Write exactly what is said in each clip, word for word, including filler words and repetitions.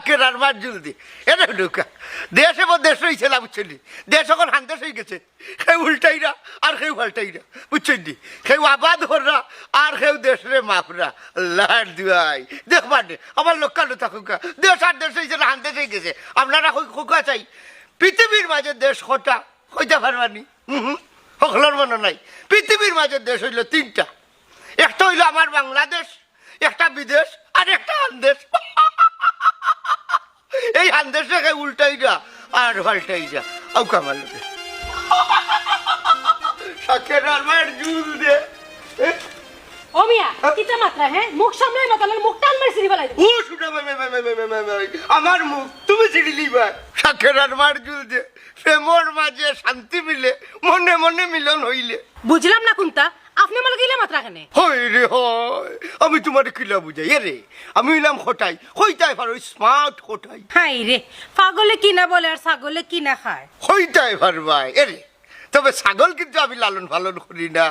শাকের আর মার জুল দে। এরে হুনউক্কা, দেশ এবার দেশ রইছে না, বুঝছইন নি? দেশ অখন হান্দেশ অইগেছে। কেউ উল্টাইরা আর কেউ পাল্টাইরা, বুঝছইন নি? কেউ আবাদ কররা আর কেউ দেশরে মাফরা। আল্লার দুয়াই, দেখবা নে, আমার লক্ষ্য থাকুক্কা, দেশ আর দেশ অইছে না, হান্দেশ অইগেছে। আপনারা কউক্কা চাই, পৃথিবীর মাঝে দেশ কয়টা? কইতা পারবা নি? হুম হুম, হকলর মনো নাই। পৃথিবীর মাঝে দেশ অইলো তিনটা, একটা অইলো আমার বাংলাদেশ, একটা বিদেশ, আর একটা হান্দেশ। এই হান্দেশরে কেউ উল্টাইরা আর পাল্টাইরা। আউক্কা আমার লগে। শাকের আর মার জুল দে। ও মিয়া, কিতা মাতরা, হে? মুখ সামলাইয়া মাতইন, মুখ টান মারি ছিড়ি ফালাই দিমু। ও শুনো, ভাই, ভাই, ভাই, ভাই, ভাই, ভাই, ভাই, ভাই। আমার মুখ তুমি ছিড়িলিবায়। শাকের আর মার জুল দে। প্রেমর মাঝে শান্তি মিলে, মনে মনে মিলন অইলে। বুঝলাম না কুনতা, আপনে আমার লগে ইলা মাতরা কেনে? হয় রে হয়, আমি তুমারে কিলা বুঝাই? এরে, আমি অইলাম কটাই, কইতায় পারো, smart কটাই। হায় রে, পাগলে কি না বলে আর ছাগলে কি না খায়। কইতায় পারবায়, এরে, তবে ছাগল কিন্তু আমি লালন পালন করি না।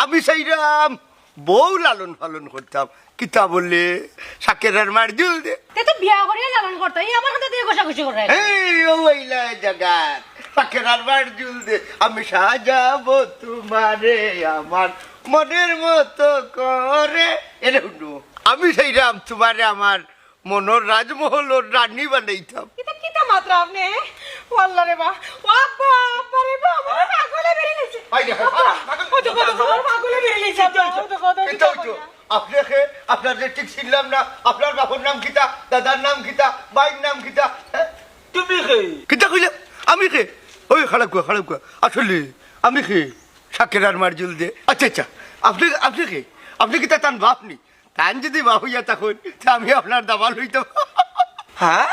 আমি চাইরাম বউ লালন পালন করতাম। কিতা বলে? শাকের আর মার জুল দে। তে তো বিয়া করিয়া লালন করতা, ই আমার কথা দিয়া ঘষাঘষি করে। এই, ও আইলা জাগাত। শাকের আর মার জুল দে। আমি সাজাবো তুমারে আমার মনের মতো করে। এরে হুনো, আমি চাইরাম তুমারে আমার মনর রাজমহলর রানী বানাইতাম। ইতা কিতা মাতরা আপনে? ও আল্লাহ রে বা, ও আব্বা, আব্বা রে বা, আমার পাগলে বেরিলিছে। আব্বা, পাগল, ও তো কত, আমার পাগলে বেরিলিছে, আব্বা, ও তো কত, কিতা অইছে? আপনে কে? আপনারে ঠিক চিনলাম না। আপনার বাপর নাম কিতা? দাদার নাম কিতা? ভাইর নাম কিতা? হে? তুমি কে? কিতা কইলে? আমি কে? ওই খাড়াউক্কা, খাড়াউক্কা। আসলে আমি কে? শাকের আর মার জুল দে। আচ্ছা, আচ্ছা, আপনে, আপনে কে? আপনে কিতা তান বাপ নি? তান যুদি বাপ অইয়া থাকইন, তে আমি আপনার দামান অইতাম। হ্যাঁ?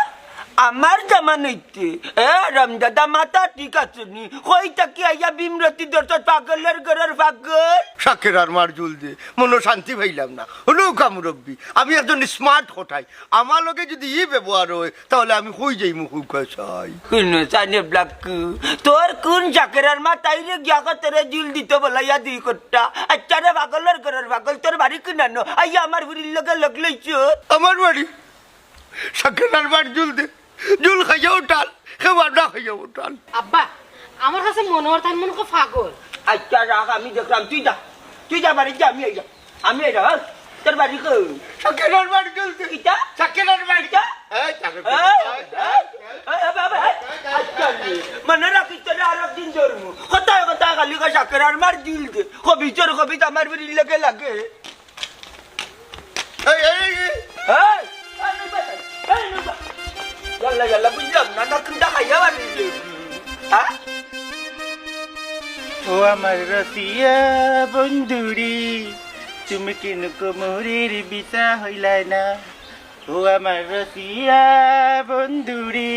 আমার দামান অইতে? এ, হারামজাদা, মাথা ঠিক আছে নি? কই থাকি আইয়া ভীমরতি ধরছস, পাগলর ঘরর পাগল? শাকের আর মার জুল দে, মনো শান্তি পাইলাম না। হুনউক্কা মুরব্বি, আমি একজন smart কটাই, আমার লগে যুদি ই ব্যবহার অয়, তাইলে আমি কই যাইমু কউক্কা চাই? হুনো, সানে ব্লাক, তোর কুন শাকের আর মার তাইরে গিয়া কতরে জুল দিত বলাইয়া দুই কট্টা। আচ্ছা রে পাগলর ঘরর পাগল, তোর বাড়ি কুনানো? আইয়া আমার ফুড়ির লগে লগ লইছস। আমার বাড়ি? শাকের আর মার জুল দে। জুল খাইয়াও টাল, কেউ আর না খাইয়াও টাল। আব্বা, আমার কাছে মনো অর তাইন মনো অয় পাগল। আচ্ছা রাখ, আমি দেখরাম, তুই যা, তুই যা বাড়িত যা, আমি আইরাম। আমি আইরাম, হ্যাঁ? তোর বাড়ি কই? শাকের আর মার জুল দে। কিতা? শাকের আর মার। কিতা? এই, শাকের আর এই, মার। এই, এই, এই, বাবা, এই, আচ্ছা, মনো রাখিস, তোরে আরকদিন ধরমু। কথায় কথায় খালি কস শাকের আর মার জুল দে। খবিছর খবিছ আমার ফুড়ির লগে লাগে। এই, এই, এই, এই। এই, এই, নইবা, এই, নইবা। ইয়াল্লা, ইয়াল্লা, বুঝলাম না, না, কোনটা খাইয়া বানিয়ে দিলে? হ্যাঁ? ও আমার রসিয়া বন্ধুরে, তুমি কেন কোমরের বিছা হইলায় না? ও আমার রসিয়া বন্ধুরে,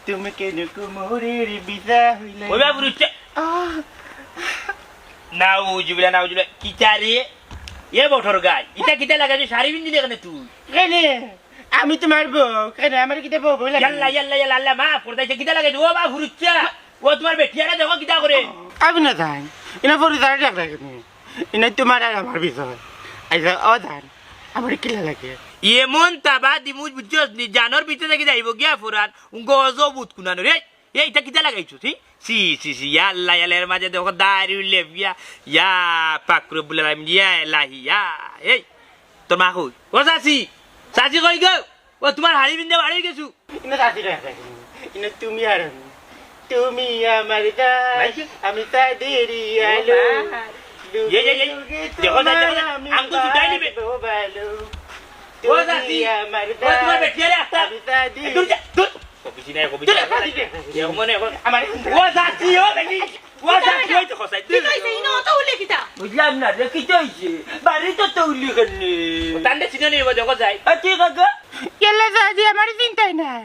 তুমি কেন কোমরের বিছা হইলায় ওই না? বাবু, রুচে। আহ। নাউজুবিল্লাহ, নাউজুবিল্লাহ। কিতা রে? এ বটর গাই, ইতা কিতা লাগাইছস? শাড়ি পিন্দিলে কেনে তুই? কেনে? আমি তুমার বউ, কেনে? আমার কিতা বউ, বউ লাগে? ইয়াল্লা, ইয়াল্লা, ইয়াল্লা, আল্লাহ মাফ করি দেইন, কিতা লাগাইছস? ও বা ফুরুচ্চা, ও তুমার বেটিয়ারে দেখো কিতা করে। আমি না জানি, ইনো ফুরুচ্চারে ডাক লাগে নি। ইনো তুমার আর আমার বিষয়। আচ্ছা, ও জান, আমার কিলা লাগে? এমন তাবা দিমু বুঝছস নি, জানর ভিতরে থাকি যাইবো গিয়া ফুরান, গজব উতকুনানো রে। এই, ইটা কিতা লাগাইছস, হি? ছি, ছি, ছি, ইয়া আল্লাহ, ইয়া আল্লাহ, এর মাঝে দেখো দাড়ি লেপিয়া, ইয়া পাক রব্বুল আলামিন, ইয়া এলাহি, ইয়া, এই, তোর মা কই? ও চাচি, চাচি কই গো? ও তুমার হাড়ি পিন্দে বাড়ি গেছু। ইনো চাচি রে, ইনো তুমি আর আমি। তুমি আমার দাস, নাই কি? আমি তাদেরই ও আলো। মা। যুগে এই, এই, এই, যুগে দেখো, দেখো, তোমার দেখো, আমি আঙ্গুল ছুটাই নিবে। বাঁচবো ভালো। ও তুমি চাচি, আমার ও তুমার দাস, বেটিয়ারে একটা, আমি তাদেরই দূর যা, দূর। কবিছি নাই, কবিছি দূর নাই। যা, দূর যা। এ, মনে এখন আমার ও চাচি, ও দেখি। ও চাচি, ওই তো খসাই। কি কইছে? ইনো অত উলে কিতা? বুঝলাম না রে, কিতা অইছে? বাড়ি তো তো উলি কেনে? ও তান্ডে চিনো নি, ও দেখো যাই। আ, ঠিক আছে। ইয়াল্লা চাচি, আমার চিন্তাই নাই।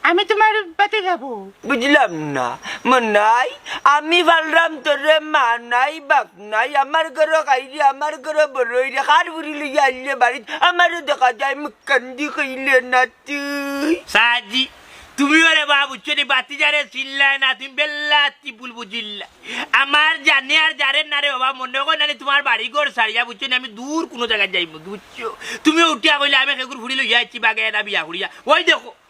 আমি তুমার বাতে যাবো। বুঝলাম না। মনাই, আমি পারলাম তোরে মা নাই, বাপ নাই, আমার ঘরো খাইরে, আমার ঘরো বড়ইরে, কার বুড়ি লইয়া আইলে বাড়িত, আমারে দেখা যায় মুখ কান্দি কইলে না তুই। চাচি, তুমি ওরে বাবু, চুরি বাতি যারে চিল্লায় না, তুমি বেল্লাতি ভুল বুঝিল্লা। আমার জানে আর জারে না রে বাবা, মনে কয় না রে তুমার বাড়ি ঘর ছাড়িয়া, বুঝছো নি, আমি দূর কুনু জাগাত যাইমু, বুঝছো? তুমি উঠিয়া কইলে আমি কেগুর ফুড়ি লইয়া আইছি, বাগে এটা বিয়া করিয়া। ওই দেখো,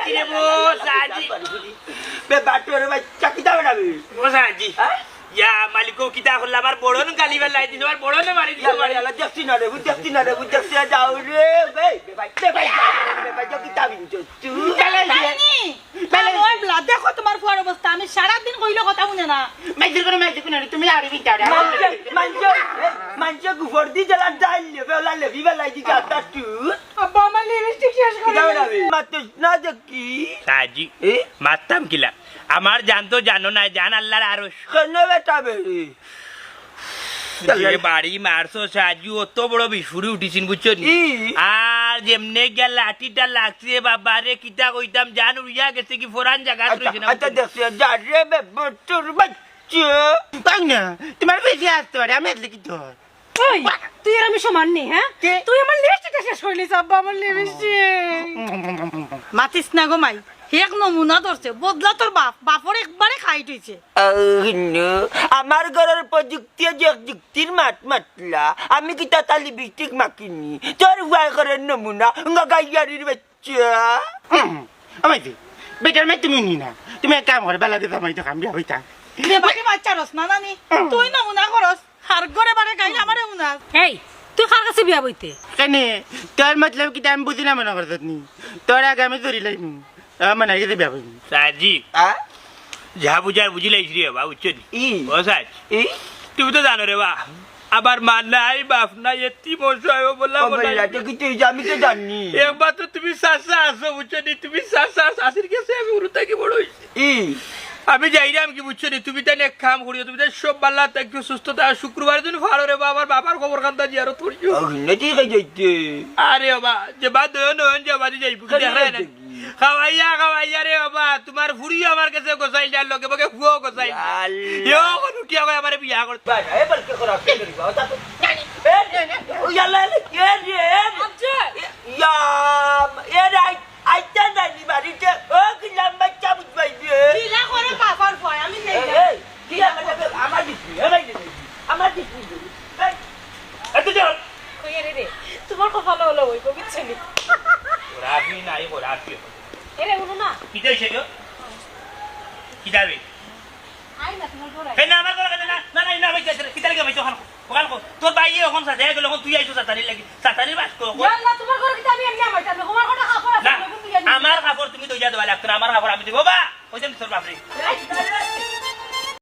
সাজি রে বো, সাজি। বে বাটুয়ার বাচ্চা, কিতা বানাবি? ও সাজি। হ্যাঁ? ইয়া মালিকো, কিতা করলা? আমার বড়ন গালি বেলাই দিন, আমার বড়নে মারি দিন, ইয়াল্লা, মারি। ইয়াল্লা, দেখছি না রে, বুঝ দেখছি না রে, বুঝ দেখছি না, যাও রে, বে, বে ভাই, বে ভাই, বে ভাই, কিতা বিনছো? তুই বেলাই দিয়ে। তাইনি? বেলাই। ওই বলা, দেখো তোমার ফুয়ার অবস্থা, আমি সারাদিন কইলে কথা হুনে না। মাইজের করে মাইজে কোন রে, তুমি আরে বিনতে আরে। মানছে, মানছে, এই, মানছে গুফর দি জ্বালা ডাল লেবে, ওলা লেবি বেলাই দি যাতা তুই। আব্বা, আমার লিপস্টিক শেষ করে কিতা দিয়েছে। বানাবি? মাতিস না দেখি। সাজি, এ? মারতাম কিলা? আমার জান তো জানো না, জান আল্লাহর আরশ। কেন বেটা বে? যে বাড়ি মারছো সাজু, অত বড় বিস্ফুরি উঠিছিন, বুঝছো নি? ই। আর যেমনে গিয়া লাঠিটা লাগছে, বাবা রে, কিতা কইতাম, জান উড়িয়া গেছে কি, ফোরান জাগাত আচ্ছা, রইছে না, আচ্ছা, বুঝছো নি? দেখছি, যা রে বে, বটুর বাচ্চা। তাই না? তোমার বেশি আসতে পারে, আমি আসলে কি তোর? ওই, তুই আর আমি সমান নি, হ্যাঁ? কে? তুই আমার লিপস্টিকটা শেষ করলি, আব্বা, আমার লিপস্টিক। মাতিস না গো মাই, এক নমুনা ধরছে, বদলা তোর বাপ, বাপর একবারে খাইট হইছে। আহ, নো, আমার ঘরর প্রযুক্তি যে এক যুক্তির মাত মাতলা, আমি কিতা তার লিপস্টিক মাখিনি? তোর ফুয়ায় ঘরর নমুনা, গাইয়ারির বাচ্চা। হুম, আমাইছি, বেটার মাই তুমি নি না, তুমি এক কাম করো, বেলা দিতে আমাই তো কাম বিয়া হইতা। রে বাকি বাচ্চা রস না নানি, হুম। তুই নমুনা করস। আর ঘরে বারে গাইল আমারে উনাস। এই, তুই কার কাছে বিয়া বইতে? কেনে? তোর মতলব কিতা আমি বুঝি না মনে করছত নি? তোর আগে আমি ধরি লাইমু। আমার নাই গেছে বিয়া বইমু। সাজি। আ? যা বুঝার বুঝি লাইছি রে বাবা, বুঝছো নি? ই। ও সাজ। ই? তুমি তো জানো রে বা, আমার মা নাই, বাপ নাই, এতিম অসহায়, ও বললাম, ও বললাম। বললা, তো কি তুই যা, আমি তো জানি। একমাত্র তুমি চাচা আছো, বুঝছো নি? তুমি চাচা, চাচির গেছে আমি হুরু থাকি বড় হইছি। ই। আমি যাইরাম কি বুঝছো নি? তুমি তাইন এক কাম করিও, তুমি তাইন সব বালা থাকিও, সুস্থ থাকো। শুক্রবারে তুমি ফাড়ো রে বা, আমার বাবার কবরখানটা জিয়ারত করিও। ও, ঘিন্না ঠিক হয়ে যাইতে। আরে বাবা, যে বাদ দয়ন নয়ন যে বাদে যাইবো, কি কেন দেখা যায় না? যাইতে কি? খাওয়াইয়া, খাওয়াইয়া রে বাবা, তোমার ফুড়িও আমার গেছে গোসাইল যার লগে, বগে ফুয়াও গোসাইল। ইয়াল্লা। ইয়ো, কোন উঠিয়া কয় আমারে বিয়া করতে। বাবা, এ বলকে করা, কে করি বাবা, তা তো। এ, এ, এ, ও ইয়াল্লা, এ, এ, এ, এ, আচ্ছা। এ, ইয়া, এ রাইট। আইতা নানি বাড়িতে, ও কি লম্বা চামচ পাইবে? কিলা করে বাবার ভয়, আমি নেই এই, না। এই, কি আমার লাগে? আমার দিছি, আমার দিছি, আমার দিছি। এই, এত জোর। কই রে রে, তোমার কপালে হলো ওই, বুঝছো নি? ওরা আপনি নাই, ওরা আপনি। এরে, উনো না। কিতা হইছে গো? কিতা হবে? আই না, তোমার ঘরে। এই না, আমার ঘরে না, না, না, না, না, ভাই, কিতা লাগে ভাই, তখন? ওখান কো-, তোর ভাই এখন সাথে গেল, এখন তুই আইছো সাতানির লাগি, সাতানির বাস কো-, কো-, ইয়া আল্লাহ, তোমার ঘরে কিন্তু আমি এমনি আমার, তোমার ঘরে কাপড় আছে, না, আমি কিন্তু ইয়া আমার কাপড় তুমি দইয়া দেওয়া লাগতো না, আমার কাপড় আমি দিব। বাবা, ওই যে তোর বাপরে। এই,